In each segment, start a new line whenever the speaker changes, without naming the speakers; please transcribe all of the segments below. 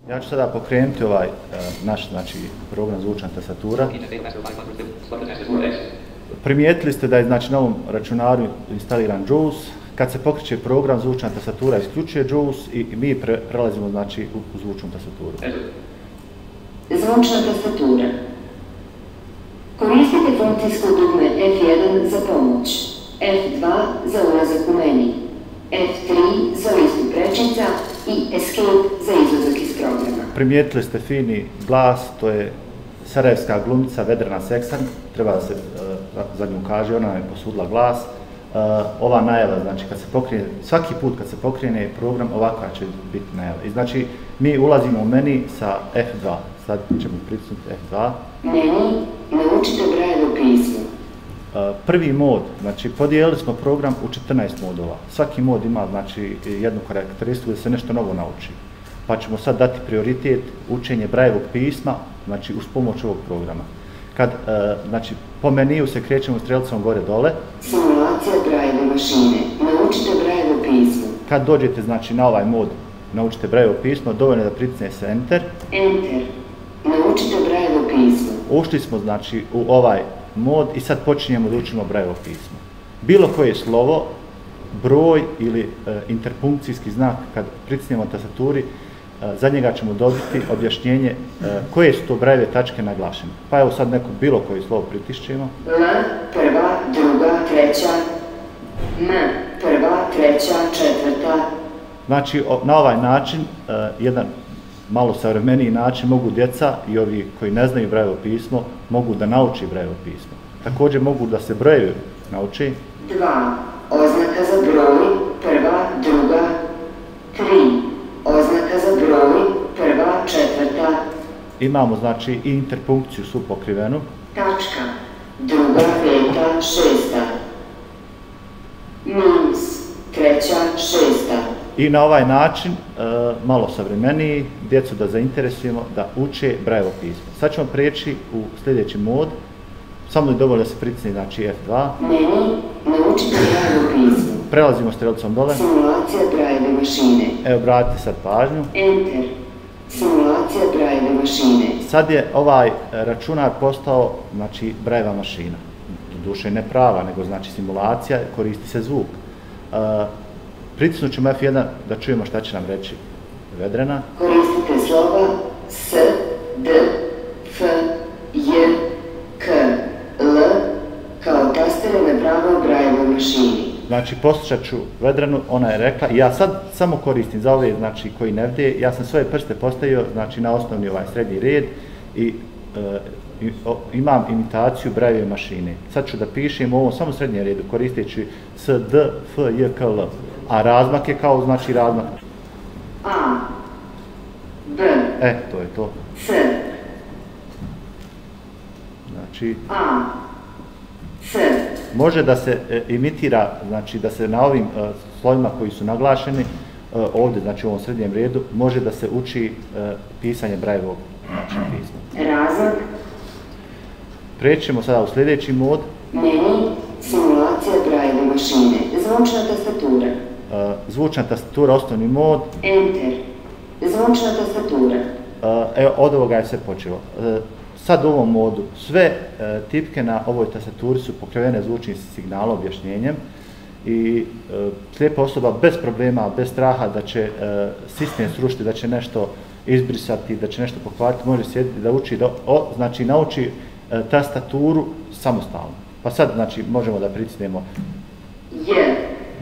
Ja ću sada pokrenuti ovaj naš program zvučna tastatura. Primijetili ste da je na ovom računaru instaliran JAWS. Kad se pokreće program, zvučna tastatura isključuje JAWS i mi prelazimo u zvučnu tastaturu.
Zvučna tastatura. Koristite funkcijsko dugme F1 za pomoć, F2 za ulazak u meni, F3 za listu prečica i Escape za izlazak iz programa.
Primijetili ste fini glas, to je sarajevska glumica Vedrana Seksan, treba da se za nju kaže, ona je posudila glas. Ova najava, znači kad se pokrene, svaki put kad se pokrene program, ovakva će biti najava. I znači mi ulazimo u meni sa F2, sad ćemo pritisnuti F2.
Meni, naučite Braillevo pismo.
Prvi mod, znači podijelili smo program u 14 modova. Svaki mod ima znači jednu karakteristiku da se nešto novo nauči. Pa ćemo sad dati prioritet učenje Braillevog pisma, znači uz pomoć ovog programa. Kad, znači, po meniju se krećemo strelicom gore dole.
Simulacija Brailleve mašine. Naučite Braillevo pismo.
Kad dođete, znači, na ovaj mod, naučite Braillevo pismo, dovoljno je da pritisne se Enter.
Enter. Naučite Braillevo pismo.
Ušli smo, znači, u ovaj mod i sad počinjemo da učimo Braillevo pismo. Bilo koje slovo, broj ili interpunkcijski znak, kad pritisnemo tastaturi, za njega ćemo dobiti objašnjenje koje su to Brailleve tačke naglašene. Pa evo sad neko bilo koje slovo pritišćemo.
L, prva, druga, treća. M, prva, treća, četvrta.
Znači, na ovaj način, jedan malo savremeniji način, mogu djeca i ovi koji ne znaju Braillevo pismo, mogu da nauči Braillevo pismo. Također mogu da se brojevi nauči.
2. Oznaka za broj, prva, druga, 3. Oznaka za broj, prva, četvrta.
Imamo, znači, i interpunkciju su pokrivenu.
Tačka, druga, peta, šesta. Minus, treća, šesta.
I na ovaj način, malo savremeniji, djecu da zainteresujemo da uče Braillevo pismo. Sad ćemo preći u sljedeći mod. Samo je dovoljno da se pritisne, znači, F2.
Meni, naučite Braillevo pismo.
Prelazimo strelicom dole.
Simulacija Brailleve mašine.
Evo, obratite sad pažnju.
Enter. Simulacija Brailleve mašine.
Sad je ovaj računar postao, znači, Brailleva mašina. Doduše ne prava, nego znači simulacija, koristi se zvuk. Pritisnut ćemo F1 da čujemo šta će nam reći Vedrana.
Koristite slova S, D, F, J, K, L kao tastere na pravoj Braillevoj mašini.
Znači, poslušat ću Vedranu, ona je rekla, i ja sad samo koristim za ove, znači, koji ne vide, ja sam svoje prste postavio, znači, na osnovni ovaj srednji red i imam imitaciju Brailleve mašine. Sad ću da pišem u ovom samo srednjem redu, koristeći S, D, F, J, K, L. A razmak je kao, znači, razmak.
A, B,
To je to.
C,
Znači,
A, C.
može da se imitira, znači da se na ovim slovima koji su naglašeni, ovdje, znači u ovom srednjem redu, može da se uči pisanje Braillevog pisma.
Razmak.
Prećemo sada u sljedeći mod.
Meni, simulacija Brailleve mašine. Zvučna tastatura.
Zvučna tastatura, osnovni mod.
Enter. Zvučna tastatura.
Evo, od ovoga je sve počelo. Sad u ovom modu sve tipke na ovoj tastaturi su pokrivene zvučnim signalom, objašnjenjem i slijepa osoba bez problema, bez straha da će sistem srušiti, da će nešto izbrisati, da će nešto pokvariti, može sjediti da uči, znači nauči tastaturu samostalno. Pa sad, znači, možemo da pritisnemo
J,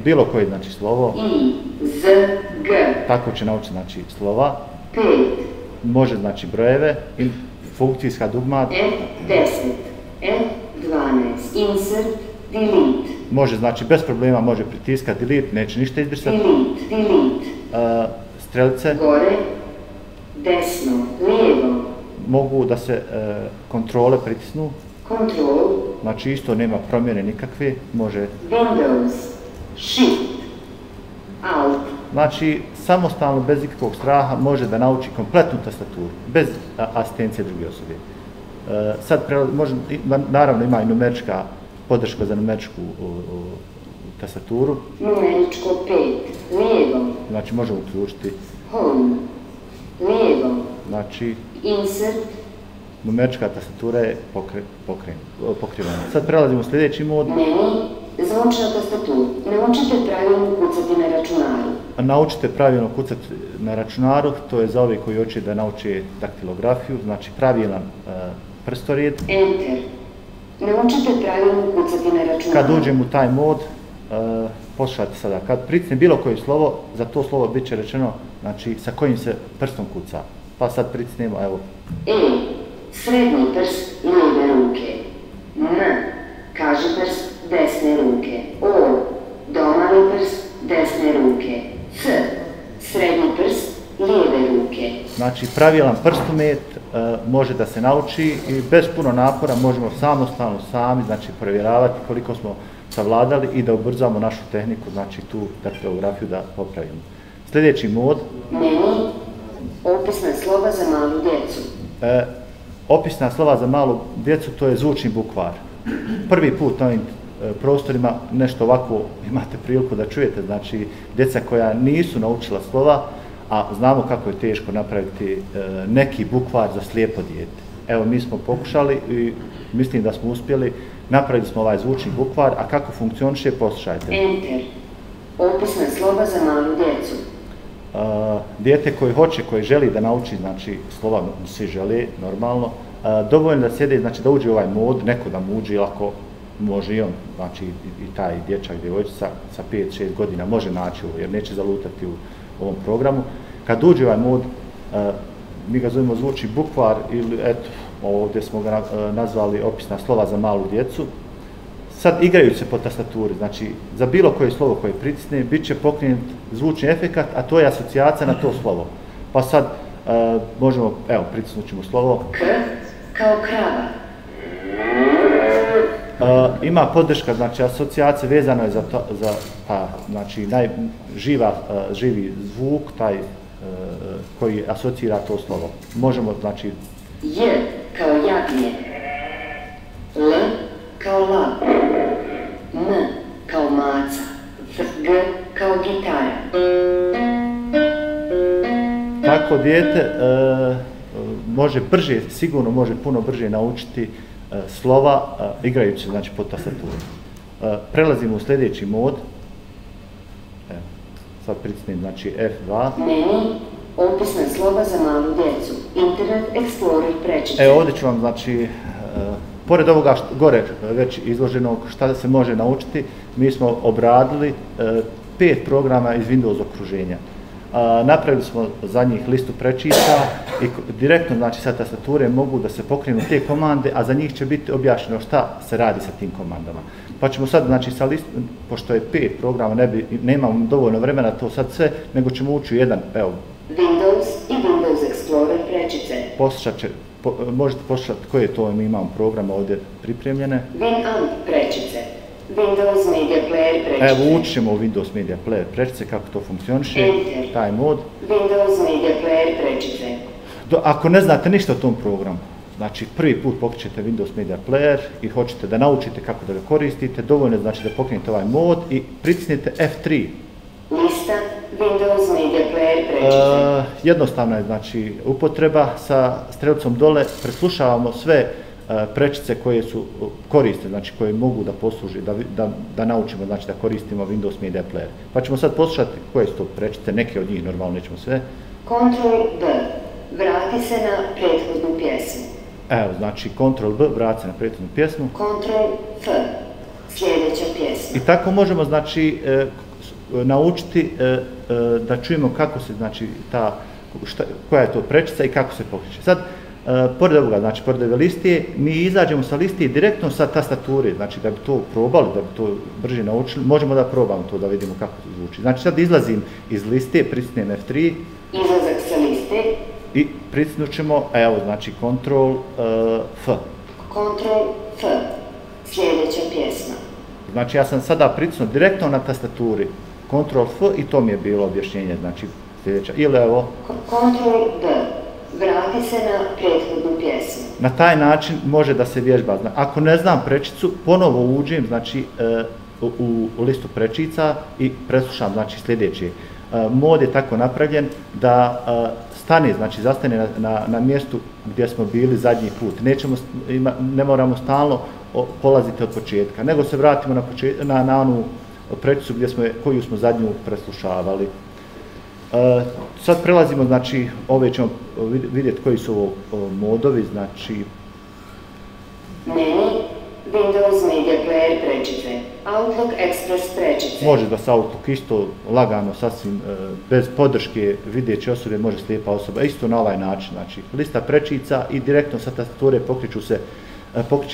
bilo koje, znači, slovo.
I, Z, G.
Tako će naučiti, znači, slova.
5.
Može, znači, brojeve i funkcijska dugma.
F10, F12, insert, delete.
Može, znači, bez problema može pritiskati delete, neće ništa izbrisati.
Delete.
Strelice.
Gore, desno, lijevo.
Mogu da se kontrole pritisnu.
Control.
Znači, isto nema promjene nikakve. Može.
Windows, Shift, Alt.
Znači, samostalno, bez ikakvog straha, može da nauči kompletnu tastaturu, bez asistencije druge osobe. Sad, naravno, ima i numerička podrška za numeričku tastaturu.
Numeričko 5, lijevo.
Znači, možemo uključiti.
Home, lijevo.
znači
Insert.
numerička tastatura je pokrivena. Sad prelazimo u sljedeći mod.
Menu. Zvučna tastatura. Naučite pravilno kucati na računaru.
Naučite pravilno kucati na računaru, to je za ove koji hoće da nauče daktilografiju, znači pravilan prstorijed.
Enter. Naučite pravilno kucati na računaru.
Kad uđem u taj mod, poslušajte sada, kad pritisne bilo koje slovo, za to slovo bit će rečeno, znači sa kojim se prstom kuca. Pa sad pritisnemo, evo.
Srednji prst lijeve ruke. M. Kaži prst desne ruke. O. Domali prst desne ruke. C. Srednji prst lijeve ruke.
Znači pravilan prstomet može da se nauči i bez puno napora možemo samostalno sami znači provjeravati koliko smo savladali i da ubrzamo našu tehniku, znači tu daktilografiju da popravimo. Sljedeći mod.
Menu. Opisna slova za malu djecu.
Opisna slova za malu djecu, to je zvučni bukvar. Prvi put na ovim prostorima nešto ovako imate priliku da čujete, znači djeca koja nisu naučila slova, a znamo kako je teško napraviti neki bukvar za slijepo dijete. Evo, mi smo pokušali i mislim da smo uspjeli, napravili smo ovaj zvučni bukvar, a kako funkcioniše, poslušajte.
Enter. Opisna slova za malu djecu.
Dijete koji želi da nauči, znači slova svi žele, normalno, dovoljno da sjede, znači da uđe u ovaj mod, neko da mu uđe, ako može i on, znači i taj dječak, djevojčica sa 5-6 godina može naći ovo, jer neće zalutati u ovom programu. Kad uđe u ovaj mod, mi ga zovemo zvučni bukvar ili eto, ovdje smo ga nazvali opisna slova za malu djecu. Sad igraju se po tastaturi, znači za bilo koje slovo koje pritisne bit će pokrenut zvučni efekat, a to je asocijacija na to slovo. Pa sad možemo, evo, pritisnut ćemo slovo.
K kao krava.
Ima podrška, znači asocijacija vezano je za znači živi zvuk, taj koji asocira to slovo. Možemo, znači...
J kao jagnje. L kao lav. M kao maca. G kao gitara.
Tako dijete može brže, sigurno može puno brže naučiti slova igrajući, znači, po tastaturi. Prelazimo u sljedeći mod. Sad pritisnem, znači, F2.
Menu. Opisna slova za malu djecu. Internet Explorer prečice.
Evo, ovdje ću vam, znači, pored ovoga gore već izloženog šta se može naučiti, mi smo obradili 5 programa iz Windows okruženja. Napravili smo za njih listu prečica i direktno, znači, sa tastature mogu da se pokrenu te komande, a za njih će biti objašnjeno šta se radi sa tim komandama. Pa ćemo sad, znači, sa listom, pošto je 5 programa, nemamo dovoljno vremena to sad sve, nego ćemo ući u jedan, evo.
Windows i Windows Explorer prečice.
Možete poslušati koje to mi imamo programa ovdje pripremljene.
Winamp prečice. Windows Media Player prečice.
Evo, učit ćemo u Windows Media Player prečice, kako to funkcioniše,
Enter.
taj mod.
Windows Media Player prečice.
Ako ne znate ništa o tom programu, znači prvi put pokrećete Windows Media Player i hoćete da naučite kako da ga koristite, dovoljno je, znači, da pokrenete ovaj mod i pritisnite F3.
Lista Windows Media Player prečice.
Jednostavna je, znači, upotreba, sa strelicom dole preslušavamo sve prečice koje su koriste, znači koje mogu da posluži, da naučimo, znači da koristimo Windows Media Player. Pa ćemo sad poslušati koje su to prečice, neke od njih, normalno nećemo sve.
Ctrl B. Vrati se na prethodnu pjesmu.
Evo, znači Ctrl B, vrati se na prethodnu pjesmu.
Ctrl F. Sljedeća pjesma.
I tako možemo, znači, naučiti da čujemo kako se, znači, koja je to prečica i kako se pokreće. Sad, pored ovoga, znači, pored ove liste, mi izađemo sa liste direktno sa tastature, znači, da bi to probali, da bi to brže naučili, možemo da probamo to, da vidimo kako to zvuči. Znači, sad izlazim iz liste, pritisnem F3.
Izlazak sa liste.
I pritisnut ćemo, evo, znači, Ctrl F.
Ctrl F. Sljedeća pjesma.
Znači, ja sam sada pritisnuo direktno na tastaturi Ctrl F i to mi je bilo objašnjenje, znači, sljedeća. Ili evo...
Ctrl D. Vrati se na prethodnu pjesmu.
Na taj način može da se vježba. Ako ne znam prečicu, ponovo uđem, znači, u listu prečica i preslušam, znači, sljedeće. Mod je tako napravljen da stane, znači zastane na mjestu gdje smo bili zadnji put. Ne moramo stalno polaziti od početka, nego se vratimo na onu prečicu koju smo zadnju preslušavali. Sad prelazimo, znači, ove ćemo vidjeti koji su ovo modovi, znači...
Menu, Windows Media Player prečice, Outlook Express prečice.
Može da se Outlook isto lagano, sasvim bez podrške videće osobe može slijepa osoba, isto na ovaj način, znači lista prečica i direktno sa tastature pokreće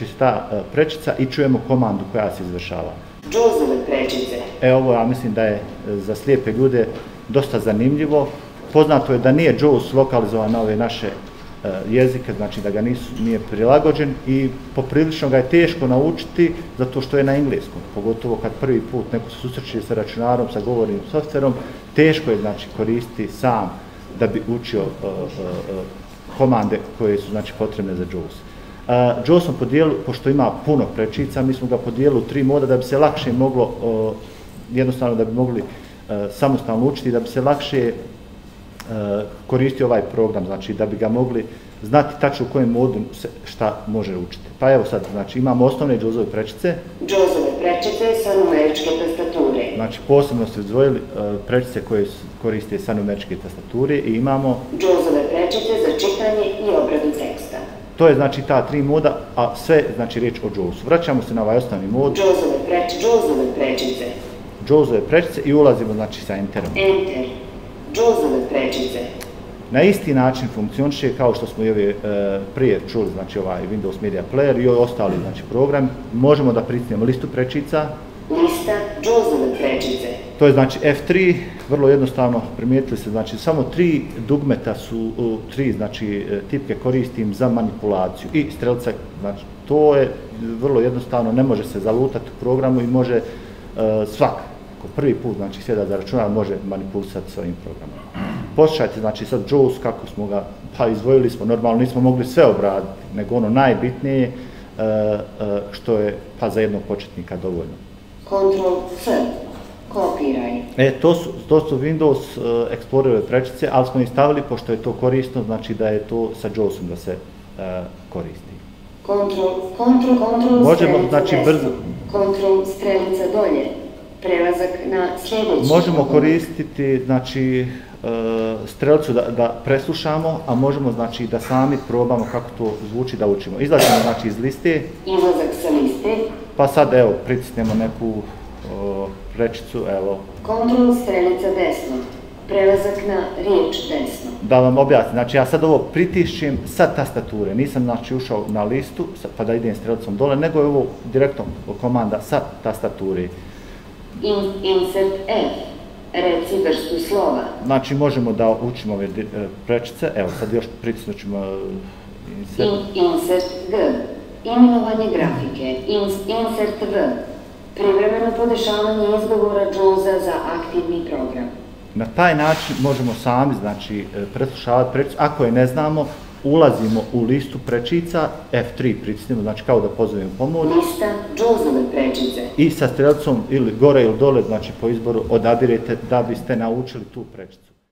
se ta prečica i čujemo komandu koja se izvršava.
JAWS-ove prečice.
Ovo ja mislim da je za slijepe ljude dosta zanimljivo. Poznato je da nije JAWS lokalizovan na ove naše jezike, znači da ga nije prilagođen i poprilično ga je teško naučiti zato što je na engleskom, pogotovo kad prvi put neko se susreće sa računarom, sa govornim softverom, teško je znači koristiti sam da bi učio komande koje su znači potrebne za JAWS. JAWS smo podijelili, pošto ima puno prečica, mi smo ga podijelili u 3 moda da bi se lakše moglo, jednostavno da bi mogli samostalno učiti, da bi se lakše koristio ovaj program, znači da bi ga mogli znati tačno u kojem modu se šta može učiti. Pa evo sad, znači imamo osnovne JAWS-ove prečice.
JAWS-ove prečice sa numeričke tastature.
Znači posebno ste izdvojili prečice koje koriste sa numeričke tastature i imamo
JAWS-ove prečice za čitanje i obradu teksta.
To je znači ta 3 moda, a sve znači riječ o JAWS-u. Vraćamo se na ovaj osnovni mod.
JAWS-ove prečice.
JAWS-ove prečice i ulazimo znači sa Enterom.
Enter. JAWS-ove prečice.
Na isti način funkcioniše kao što smo i ove prije čuli, znači ovaj Windows Media Player i ostali znači program. Možemo da pritisnemo listu prečica.
Lista JAWS-ove prečice.
To je znači F3, vrlo jednostavno primijetili se, znači samo 3 dugmeta su, 3 znači tipke koristim za manipulaciju i strelca, znači to je vrlo jednostavno, ne može se zalutati u programu i može svak, ko prvi put znači sjeda za računar, može manipulisati s ovim programom. Poslušajte znači sad JAWS kako smo ga, pa izdvojili smo, normalno nismo mogli sve obraditi, nego ono najbitnije što je pa za jednog početnika dovoljno.
Ctrl+C. Kopiraj.
To su Windows Explorerove prečice, ali smo ih stavili, pošto je to korisno, znači da je to sa JAWS-om da se koristi.
Ctrl
možemo, znači brzo.
Ctrl strelica dolje. Prelazak na sljedeći.
Možemo koristiti, znači, strelcu da preslušamo, a možemo, znači, da sami probamo kako to zvuči da učimo. Izlazimo, znači, iz liste.
Izlazak sa liste.
Pa sad, evo, pritisnemo neku prečicu, evo.
Ctrl strelica desno. Prelazak na riječ desno.
Da vam objasnim, znači ja sad ovo pritišćem sa tastature, nisam znači ušao na listu pa da idem strelicom dole, nego je ovo direktno komanda sa tastature.
Insert F, reci vrstu slova.
Znači možemo da učimo ove prečice, evo sad još pritisnut ćemo
Insert G, imenovanje grafike, Insert V, privremeno podešavanje izgovora JAWS-a za aktivni program.
Na taj način možemo sami, znači, preslušavati prečicu. Ako je ne znamo, ulazimo u listu prečica, F3 pritisnemo, znači kao da pozovemo pomoć.
Lista JAWS-ove prečice.
I sa strelicom ili gore ili dole, znači po izboru odabirete da biste naučili tu prečicu.